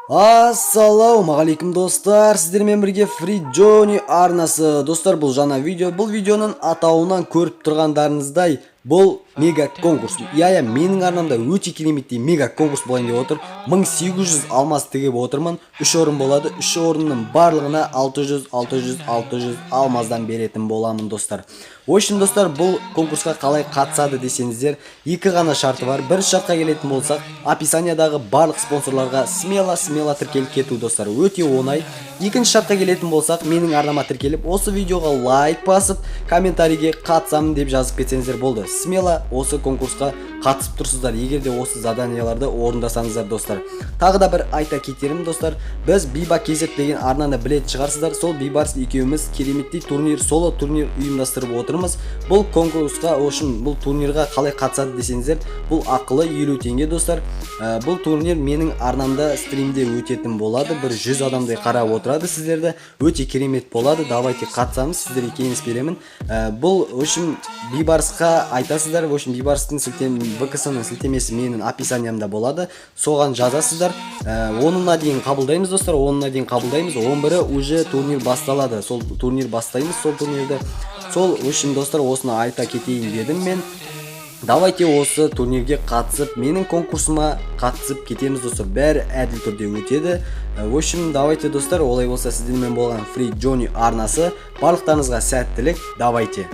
Ассалаумағалейкум, достар! Сіздермен бірге Фри Джонни арнасы. Достар, бұл жаңа видео. Бұл видеоның атауынан көріп тұрғандарыңыздай, бұл мега конкурс. Иә, менің арнамда өте кереметтей мега конкурс болайын деп отыр. 1800 алмаз тігіп отырмын. Үш орын болады. Үш орынның барлығына 600, 600, 600 алмаздан беретін боламын, достар. В общем, достар, бұл конкурсқа қалай қатысады десеңіздер, екі ғана шарты бар. Бірінші шартқа келетін болсақ, описаниядағы барлық спонсорларға смело, смело тіркеліп кету, достар, өте оңай. Екінші шартқа келетін болсақ, менің арнама тіркеліп, осы видеоға лайк басып, комментарийге «Қатысамын» деп жазып кетсеңіздер болды. Смело осы конкурсқа қатысып тұрсыздар, егер де осы заданияларды орындасаңыздар, достар. Тағы да бір айта кетерім, достар, біз Биба KZ деген арнаны білетін шығарсыздар. Сол Бейбарыс екеуміз кереметтей турнир, соло турнир ұйымдастырып отырмыз. Бұл конкурсқа, в общем, бұл турнирға қалай қатысады десеңіздер, бұл ақылы, 50 теңге, достар. Бұл турнир менің арнамда стримде өтетін болады. Бір 100 адамдай қарап отырады сіздерді. Өте керемет болады. Давайте қатысамыз, сіздерге кеңес беремін. Бұл, в общем, Бейбарысқа айтасыздар. В общем, Бейбарыстың ВК-сының сілтемесі менің описаниямда болады. Соған жазасыздар. 10-ына дейін қабылдаймыз, достар, 10-ына дейін қабылдаймыз. 11-і уже турнир басталады. Сол турнир бастаймыз, сол турнирді. Сол, в общем, достар, осыны айта кетейін дедім мен. Давайте осы турнирге қатысып, менің конкурсыма қатысып кетеміз, достар. Бәрі әділ түрде өтеді. В общем, давайте, достар, олай болса, сіздермен болған Фри Джонни арнасы. Барлықтарыңызға сәттілік, давайте.